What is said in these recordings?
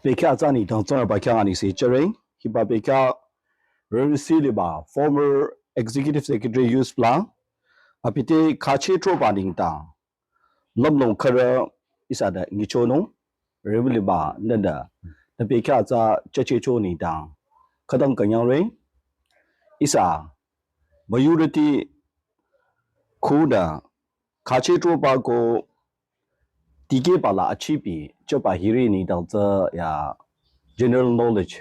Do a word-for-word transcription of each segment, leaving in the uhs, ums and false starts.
Bekhyah tsü nengdang Tsingrangba khyang anengse jüre. Hiba bekhyah rüsi liba former executive secretary Youth Pla, abi te khache throba nengdang lümlong khürü ihsa te nyichonung, rüliba nünü, nü bekhyah tsü jüchehcho nengdang khütang künyangre. Ihsa majority khunü khache throba ko dikehba la achibi jüba hiri nengdang tsü ya general knowledge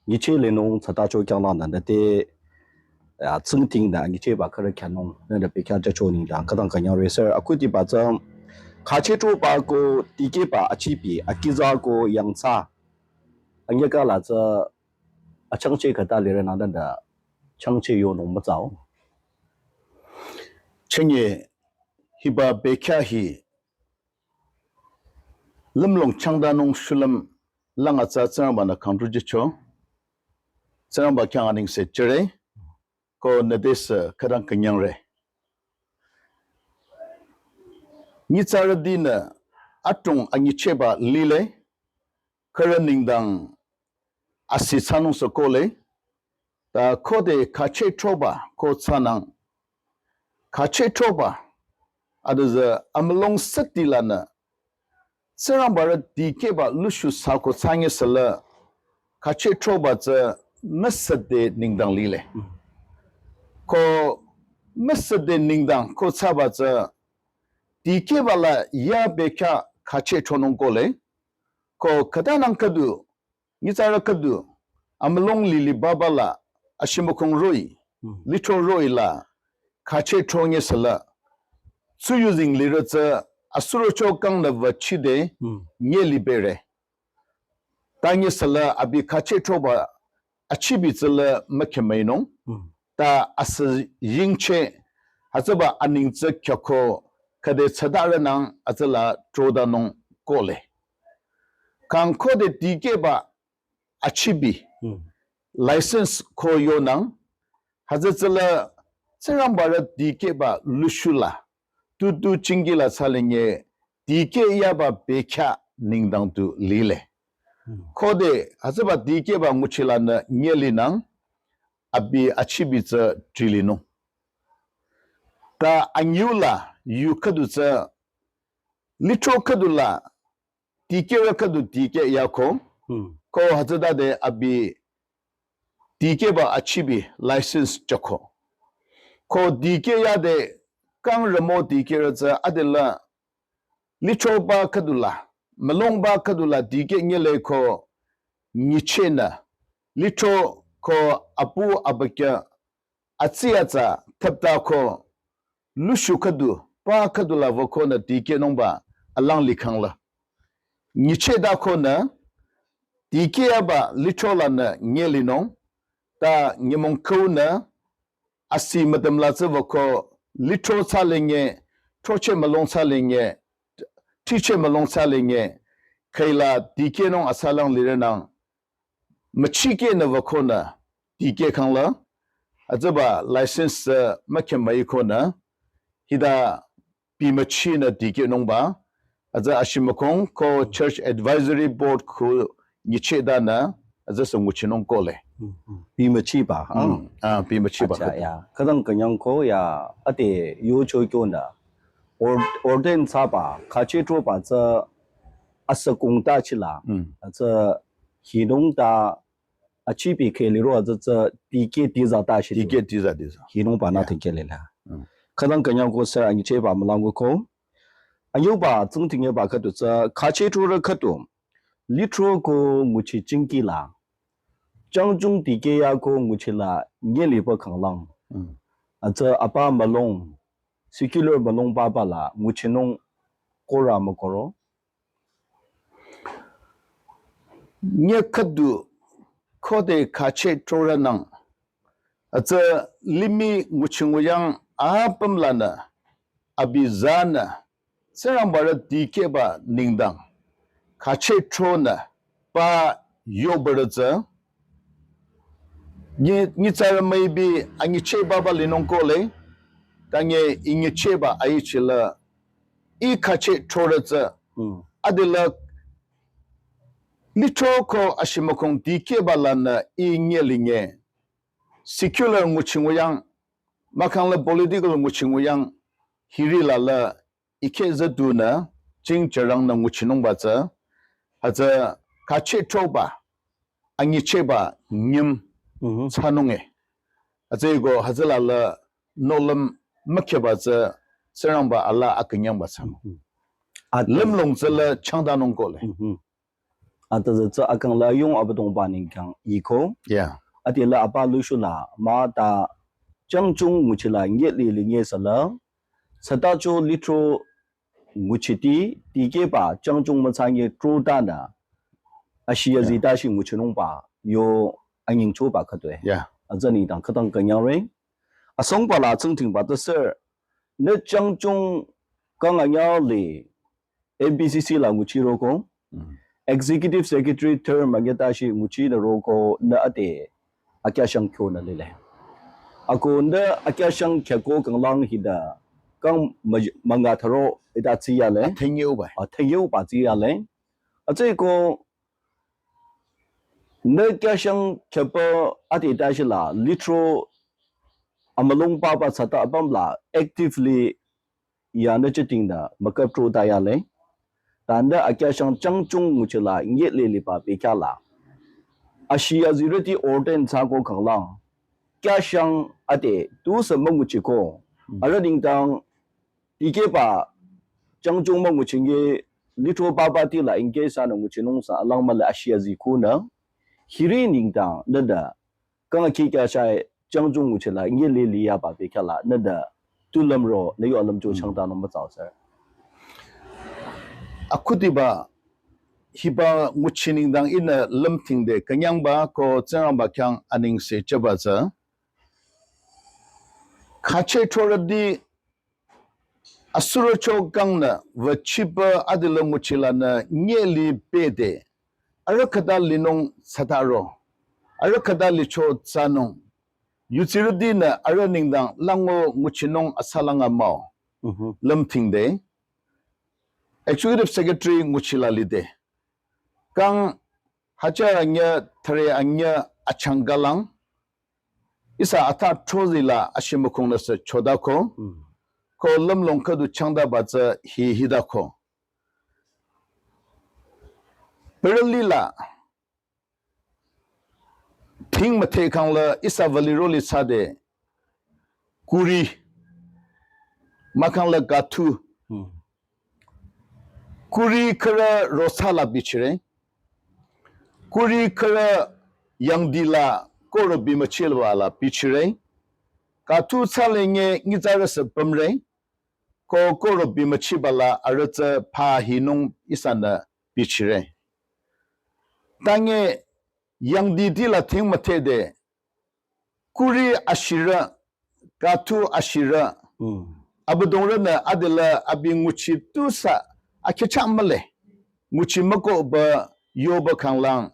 nyicheh linung tsütacho khyanglangnü nü te ya tsingdhingnü nyichehba khürü khyünung nünü bekhyah jücho nengdang khütang künyangre sir. Akhudiba tsü khache throba ko dikehba achibi akiza ko yangthsa anyüka la tsü achangcheh khüta lirünang nünü changcheh yonung mütsao. Chünye hiba bekhyah hi lümlong changdanung shulüm lang atsa Tsingrangba-nü kangdrüjücho. Tsingrangba khyang anengse jüre, ko nü te sü khütang künyangre. Nyitsarütinü adrong anyichehba lile, khürü nengdang asi thsanung sü kohle, ta khode khache throba ko thsanang, khache throba, adüzü amülung süti lanü, Tsingrangbarü dikehba lushu sako thsanye süla, khache throba tsü müsüde nengdang lile. Ko müsüde nengdang ko thsaba tsü, dikehba la ya bekhyah khache thronung kohle, ko khütanang khüdu, nyitsarü khüdu, amülung lili baba la, ashimükong roh-i, lithro roh-i la, khache thronye süla, tsuyuzeng lirü tsü, asurocho kangnü wüchide, nye lipehre. Tanye süla abi khache throba achibi tsüla mükhemüinung. Ta asü yingcheh, hütsüba aneng tsü khyako, khüde tsüdarünang atsüla throdanung kohle. Kang khode dikehba achibi, license ko yonang, hütsü tsüla Tsingrangbarü dikehba lushu la, tutu chingi la thsalinye, dikeh yaba bekhyah nengdang tu lile. Khode, hütsüba dikehba nguchi lanü nye linang, abi achibi tsü drilinung. Ta anyiu la, yu khüdu tsü, lithro khüdu la, dikehrü khüdu dikeh yako, ko hütsütade abi dikehba achibi license jüko. Ko dikeh yade kang rümo dikehrü tsü adela lithroba khüdu la, mülungba khüdu la dikeh nyele ko nyichehnü, lithro ko apu abükyü atsiyatsa thüpta ko lushu khüdu, pa khüdu la wükonü dikehnungba alang likhangla. Nyichehda konü, dikeh yaba lithro lanü nye linung, ta nyümong khünü, asi müdüm la tsü wüko lithro thsalinye, throcheh mülung thsalinye, thricheh mülung thsalinye, khüila dikehnung asalang lirünang, müchikehnü wükonü dikeh khangla, hütsüba license tsü mükhemüi konü, hita bimüchinü dikehnungba, hütsü ashimükong ko Church Advisory Board khu nyichehdanü, hütsü sü nguchinung kohle. Bimüchiba, ah. Ah, bimüchiba. Acha, ya. Khütang künyang ko ya, ade yocho kyonü. Or-, ordain thsaba, khache throba tsü asü kongta chila. Hütsü hinung ta achibi kheh liro hütsü tsü dikeh diza ta shi. Dikeh diza diza. Hinungba nü thingkeh lela. Khütang künyang ko sir anyichehba mülang ko ko. Anyüba tsingdhing yaba khüdu tsü khache throrü khüdu. Lithro ko nguchi chingki la. Jangjung dikeh yako nguchi la nye liba khanglang. Hütsü apa mülung, secular mülung papa la nguchinung kora mükoro. Nye khüdu khode khache throrünang. Hütsü limih nguchi nguyang apüm lanü, abi zanü, Tsingrangbarü dikehba nengdang, khache thronü, pa yobarü tsü, nyi-, nyitsarü müipi anyichehba ba linung kohle, ta nye inyichehba aichila, i khache throrü tsü, adela Lithro ko ashimükong dikehba lanü i nyelinge. Secular nguchi nguyang, mahkhang la political nguchi nguyang, hiri la la ikhe züdunü, jing jarang nü nguchinungba tsü, hütsü khache throba, anyicheba nyim Mhm. tsanunge. Hütsüko hütsüla la nohlüm mükheba tsü, Tsingrangba ala akünyangba tsanung. Mhm. Ata Lümlong tsü la changdanung kohle. Mhm. Ata tsü tsü akang la yong Abüdongba nengdang iko. Yeah. Ati la apa lushu la ma ta changchung nguchi la nyeli li nye sala. Sata cho lithro nguchiti, dikehba changchung mütsa nye tro ta na. Ashi ya Yeah. zita shi nguchinungba yo anyingchoba khütoi. Yeah. Atsa nengdang khütang künyangre. Asongba la tsingdhingba ta sir. Ne changchung kang anyali A B C C la nguchiroko. Mm. Executive Secretary term anyata shi nguchinü roko nü ate akyashang kyo nü lile. Ako nü akyashang kyako kanglang hida kang maj-, manga tharo ita tsiyale. Athengyo ba. Athengyo ba tsiyale. Atsüko nü kyashang kyapa ate ta shi la lithro amülung papa sata apüm la actively ya nü chiting da makap tro ta ya le. Ta nü akyashang changchung nguchi la nyeli liba bekya la. Ashi ya zirati ordain tsako kanglang. Kyashang ate tu sa münguchiko. Arüh nengdang dikehba changchung münguchinge lithro papa ti la inke sa nü nguchinung sa alang ma la ashi ya ziku nü. Hiri nengdang nü da kang akhi kya shai changchung nguchi la nyeli li yaba bekya la nü da tu lümro nü yo alümcho Mm. changdanung mütsao sir. Akhudiba hiba nguchi nengdang inü lümthingde künyangba ko Tsingrangba khyang anengse chaba tsü. Khache thoradi asuro cho kangnü wüchiba adila nguchi lanü nyeli bede. Arüh khüta linung sataro. Arüh khüta licho tsanung. Yutsirüdinü arüh nengdang lango nguchinung asalanga mao. Mhm. Lümthingde. Executive Secretary nguchi la lide. Kang hajar anya thare anya achang galang. Ihsa atha throzi la ashimükong nü sü chodako. Mm. Ko lümlong khüdu changdaba tsü hi hidako. Perli la thing müthe kang la ihsa valiro li sade kuri mahkhang la gathu. Mm. Kuri khürü rosa la bichire. Kuri khürü yangdi la koro bimüchilwa la bichire. Gathu tsalenge nyitsarü sü pümre. Ko koro bimüchiba la arüh tsü pha hinung ihsanü bichire. Tange yangdi ti la thing müthe de kuri ashirü, gathu ashirü. Mm. Abüdongrünü adila abi nguchi tusa akhecha mühle. Nguchi mükohba yoba kanglang.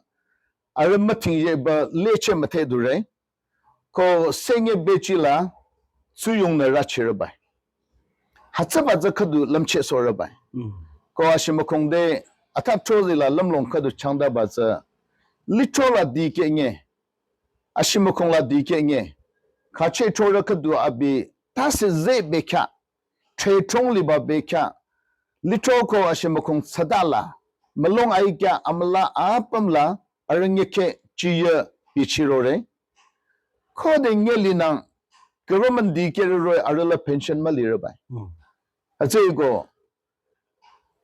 Arüh müthing yeba leche müthe dure. Ko senge bechi la tsuyongnü rachirübai. Hütsüba tsü khüdu lümcheh sorübai. Mm. Ko ashimükong de atha throzi la lümlong khüdu changdaba tsü lithro la dikeh nye. Ashimükong la dikeh nye. Khache thorü khüdu abi tase ze bekya. Thre thong liba bekya. Lithro ko ashimükong sada la. Mülong aikya amüla apüm la arüh nyekhe chiye bichirore. Khode nyelinang government dikehrüroh-i arüh la pension mülirübai. Hmm. Hütsüko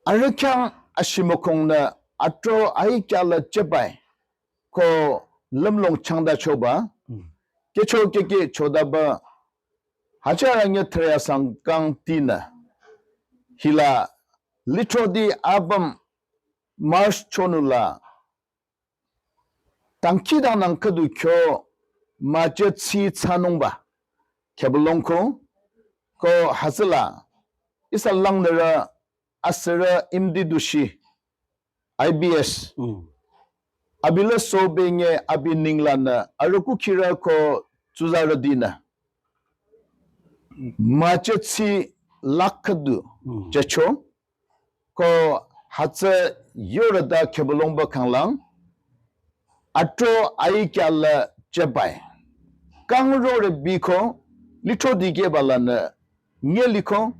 arüh khyang ashimükong nü atro aikya la chebai ko lümlong changda choba. Hmm. Kecho keke chodaba hajar anya thre asang kang tinü. Hila lithro di apüm March chonu la dangkhidangnang khüdu kyo müjetsü tsanungba. Khübülung ko, ko hütsüla ihsa langnürü asürü imdi dushi I B S. Hmm. Abi la sobe nye abi ninglanü arüh kukhirü ko tsuzarüdinü müjetsü lakh khüdu Hmm. jücho. Ko hütsü yorüda khübülungba kanglang Atro aikyala chebai. Kang rore biko, litro dikehba lanü nye liko,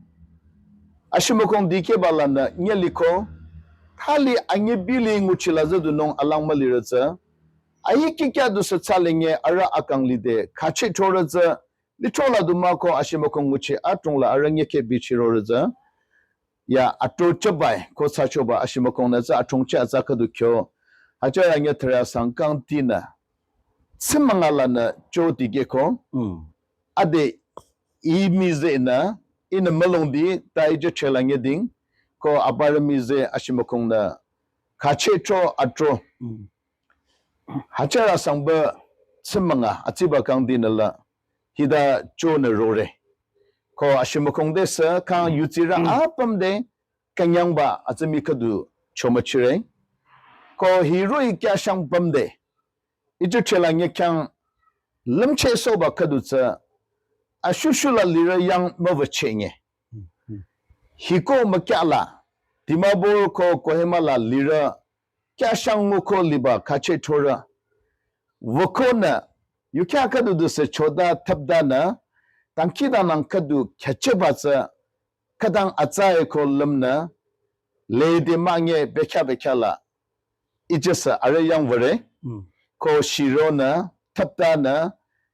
ashimükong dikehba lanü nye liko, thali anyi bili nguchila züdunung alang mülirü tsü, ayi kikya du sü tsalenge arüh akang lide, khache thorü tsü, litro la du mako ashimükong nguchi atrong la arüh nye keh bichirorü tsü, ya atro chebai, ko tsa choba ashimükong nü tsü atrong che atsa khüdu kyo, hajar anye thera sangkang tinü, tsimanga lanü cho dikehko, Mm. ade imi ze nü, inü mülong di, ta ije chela nye ding, ko aparü mi ze ashimükong nü, khache tro atro. Mm. Hajar asangba tsimanga, atsiba kang dinü la, hita cho nü rore. Ko ashimükong de sü, kang Mm. yutsirü Mm. apüm de, kanyangba atsimi khüdu chomachire. Ko hiroh-i kyashang pümde, ije chela nye kyang lümche soba khüdu tsü, ashushu la lirü yang müvüchenye. Mm, mm. Hiko mükyala, Dimapur ko Kohima la lirü, kyashang nguko liba khache thorü. Wüko nü, yukya khüdu du sü choda thapda nü, tangki danang khüdu khyacheba tsü, khüdang atsa eko lümnü, lede mange bekya bekya la, ije sü arüh yang vüre, Mm. ko shiro nü, thapda nü,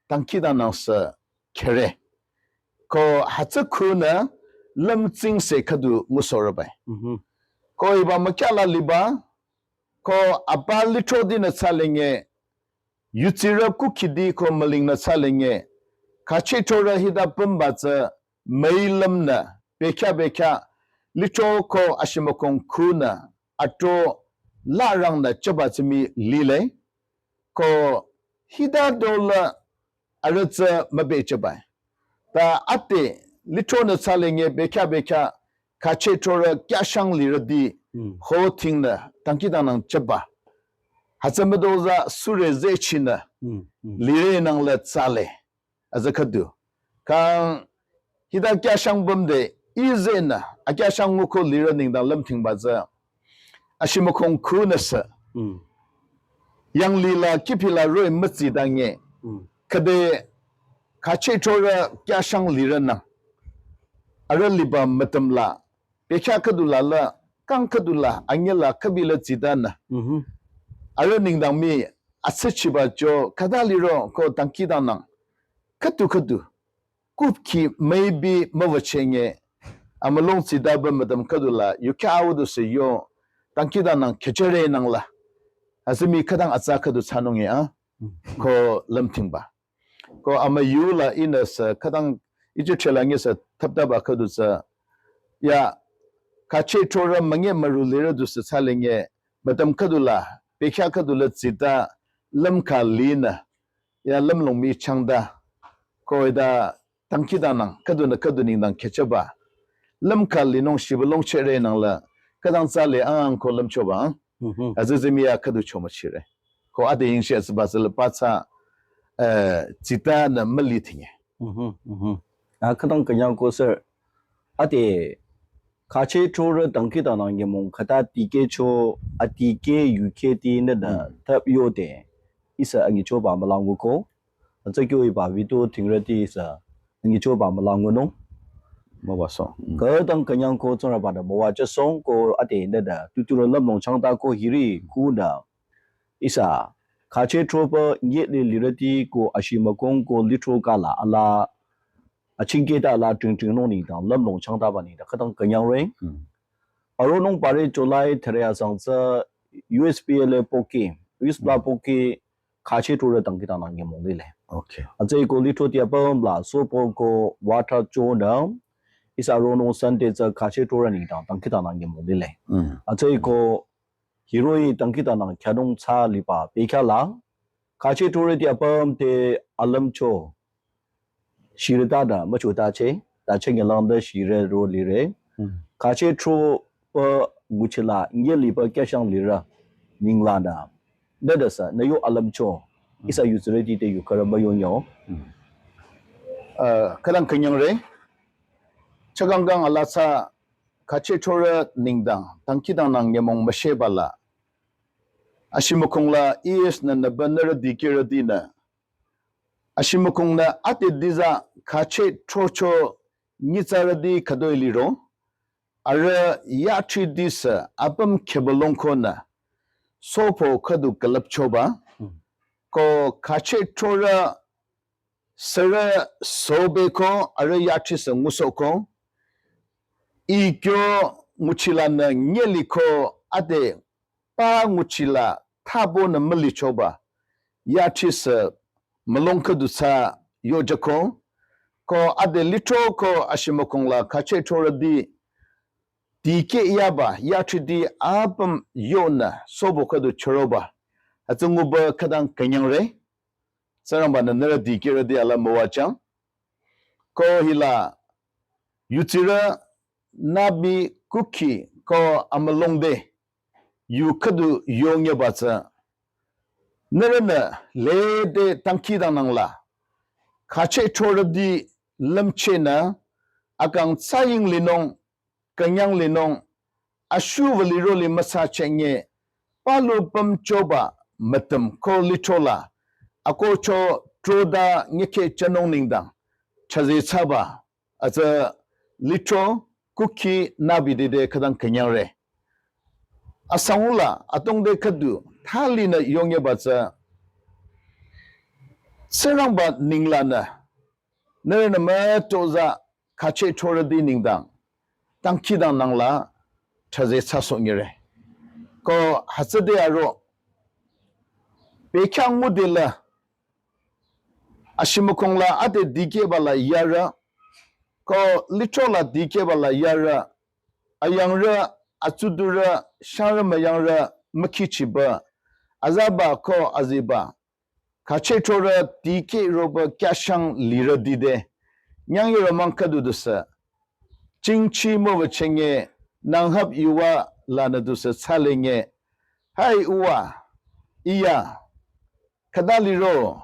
tangki danang sü khere. Ko hütsü khu nü, lümtsing se khüdu ngusorü bai. Mhm. Ko iba mükyala liba, ko apa litro dinü tsalenge, yutsirü kukhi di ko müling nü tsalenge, khache thorü hita pümba tsü, müi lümnü, bekya bekya, litro ko ashimükong khu nü, atro larang nü cheba tsimi lile. Ko hita dola arüh tsü mübe chebai. Ta ate litro nü tsalenge bekya bekya khache thorü kyashang lirü di Mm. ho ting nü tangki danang cheba. Hütsü müdo za sure ze chinü Mm, mm. lire nang la tsale. Azü khüdu. Kang hita kyashang pümde ize nü, akyashang nguko lirü nengdang lümthingba tsü. Ashimükong khu nü sü. Mm. Yang lila kipi la roh-i mütsi dange. Mm. Khüde khache thorü kyashang lirü nang. Arüh liba mütüm la. Bekya khüdu la la, kang khüdu la, anyi la, khübi la tsita nü. Mhm. Arüh nengdang mi, atsü chiba jo, khüta liro, ko tangki danang. Khüdu khüdu. Kupki maybe müvüchenge, amülong tsita ba mütüm khüdu la, yukya awu du sü yo, tangki danang kechere nang la. Azimi khüdang atsa khüdu tsanung ya, Mm. ko lümthingba. Ko amüyu la inü sü khüdang ije chela nye sü thaptaba khüdu sü. Ya, khache thorü münge müru lirü du sü tsalenge, mütüm khüdu la, bekya khüdu la tsita, lümkha linü. Ya, lümlong mi changda. Ko ida, tangki danang, khüdu nü khüdu nengdang kecheba. Lümkha linung shiba longchere nang la, khüdang tsale ang ko lümchoba. Mhm. Azü zemi ya khüdu chomachire. Ko ade yingshi atsüba tsüla patsa, eh, tsita nü müli tinge. Mhm, mhm. A khüdang künyang ko sir. Ade khache thorü tangki danang nyümong khüta tikecho, atike yuke ti nü da Mm. thap yode. Ihsa angichoba mülang ko. Atsü kyo iba video tingrüti ihsa angichoba mülang nung. Müwasong. Mm. Khüdang künyang ko Tsingrangba da müwajüsong ko ade nü da. Tuturü lümlong changta ko hiri ku da. Ihsa, khache throba nyele lirüti ko ashimükong ko litro kala ala, achingketa ala tring tring nung nengdang, lümlong changtaba nengdang, khüdang künyangre. Hmm. Aronung pare July thüre asang tsü U S P L A poki, U S P L A Hmm. poki, khache thorü tangki danang nyümong lile. Okay. Atsü ko litro ti apüm la, sopo ko water cho nü, ihsa aronung Sunday tsü khache thorü nengdang, tangki danang nyümong lile. Hmm. Atsü ko hiroh-i tangki danang khyadong tsa liba bekya la. Khache thorü ti apüm te alümcho. Shirüta da, mücho ta che, ta che ngelang da shirü ro lire. Hmm. Khache throba nguchila, nyeliba kyashang lirü, ningla da. Da da sa, nü yo alümcho. Hmm. Ihsa yutsirüti te yu khara müyo nyo. Hmm. Uh, khüdang künyangre. Chakangkang ala tsü khache thorü nengdang, tangki danang nyümong müsheba la. Ashimükong la E S nü nüba nührü dikehrütinü, ashimükong nü ade diza khache throcho nyitsarüti khütoi liro, arüh yathri disü apüm khebülongkonü sopo khüdu külüpchoba. Ko khache throrü sürü sobeko arüh yathrisü ngusoko, ikyo nguchilanü nyeliko ade pa nguchila thabonü mülichoba yathrisü mülong khüdu thsa yojüko. Ko ade lithro ko ashimükong la khache throrüti dikeh yaba yathriti apüm yonü sopo khüdu chüroba. Hütsü nguba khütang künyangre. Tsingrangba-nü nührü dikehrüti ala müwajüng. Ko hila yutsirü nübi kukhi ko amülongde yu khüdu yonyeba tsü, nührünü lede dangkhidangnang la khache throrüti lümchehnü akang tsaying linung, künyang linung, ashuva liroli müsachenge, palu pümchoba mütüm ko lithro la akohcho throda nyekhe chünung nengdang chüze thsaba. Hütsü lithro kukhi nübi dede khütang künyangre. Asangula atongde khüdu thalinü yonyeba tsü, Tsingrangba ninglanü nührünü mütozah khache throrüti nengdang dangkhidangnang la chüze thsasohnyire. Ko hütsüde aro bekhyah ngudela ashimükong la ade dikehba la yarü, ko lithro la dikehba la yarü, ayangrü, atsudurü, shangrü müyangrü, mükhichiba, azaba ko aziba, khache throrü dikeh roba kyashang lirüti de, nyang yirü mang khüdu dusü jingchi müwachenge, nanghap yuva lanü dusü thsalenge, hai uwa, iya, khüta liro,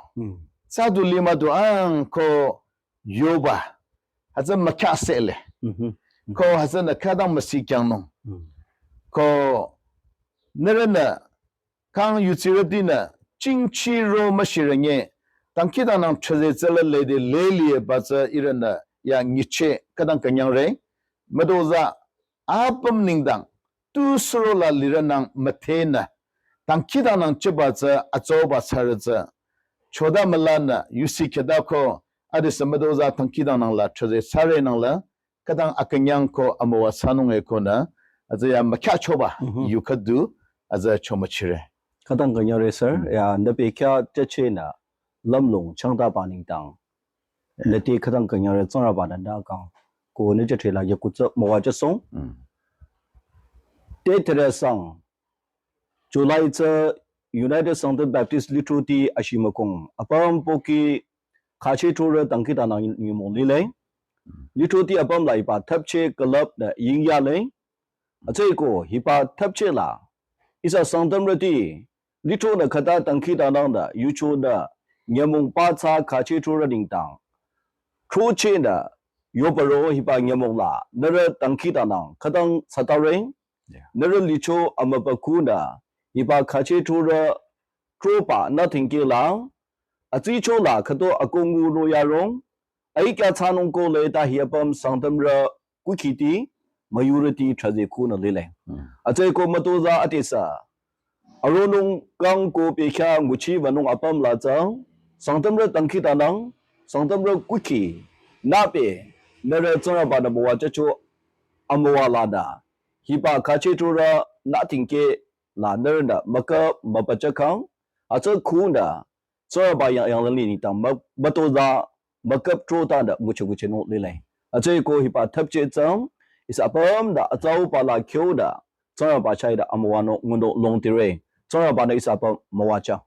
tsadu lima du ang ko yoba, hütsü mükhyasehle. Ko hütsünü khütang müsikyangnung. Ko nührünü kang yutsirütinü jingchi ro müshirenge, dangkhidangnang chüze tsüla lede lelieba tsü ihrünü ya nyicheh khütang künyangre. Mütozah apüm nengdang tu surola lirünang müdhenü dangkhidangnang cheba tsü atsauba thsarü tsü, choda mülanü yusi khüta ko adesü mütozah dangkhidangnang la chüze thsarenang la khütang akünyang ko amüwa thsanung ekonü, hütsü ya mükhyachoba yu khüdu hütsü chomüchire. Khütang künyangre sir, ya nü bekhyah jüchehnü lümlong changtaba nengdang nüte khütang künyangre. Tsingrangba-nü nü kang ko nü jüchehla yaku tsü müwajüsohng. Te thürüsang July tsü United Sangtam Baptist Lithroti ashimükong apüm pohki khache throrü dangkhidangnang nyümong lile. Lithroti apüm la hiba thüpcheh külüpnü yingyale. Hütsüeko hiba thüpcheh la ihsa Sangtamrüti lithronü khüta dangkhidangnangnü yuchonü nyümong pathsa khache throrü nengdang throchehnü yoparo hiba nyümong la nührü dangkhidangnang khütang thsatare. Nührü licho amübükunü hiba khache throrü throba nü thingkehla atsicho la khüto akongu ro yarong aikya thsanung kohle ta hi apüm Sangtamrü kukhiti müyurüti chüze khunü lile. Hütsüeko mütozah adesü aronung kang ko bekhyah nguchibanung apüm la tsü Sangtamrü dangkhidangnang, Sangtamrü kukhi nübe nührü Tsingrangba-nü müwajücho amüwa lanü hiba khache throrü nü thingkeh la nührünü müküp mübüchakang, hütsü khunü Tsingrangba yang yanglili nengdang mü mütozah müküp throtanü nguchi nguchinung lile. Hütsüeko hiba thüpcheh tsü ihsa apümnü atsauba la khyonü Tsingrangba chahda amüwanung ngunung longtire. Tsingrangba-nü ihsa apüm müwajüng.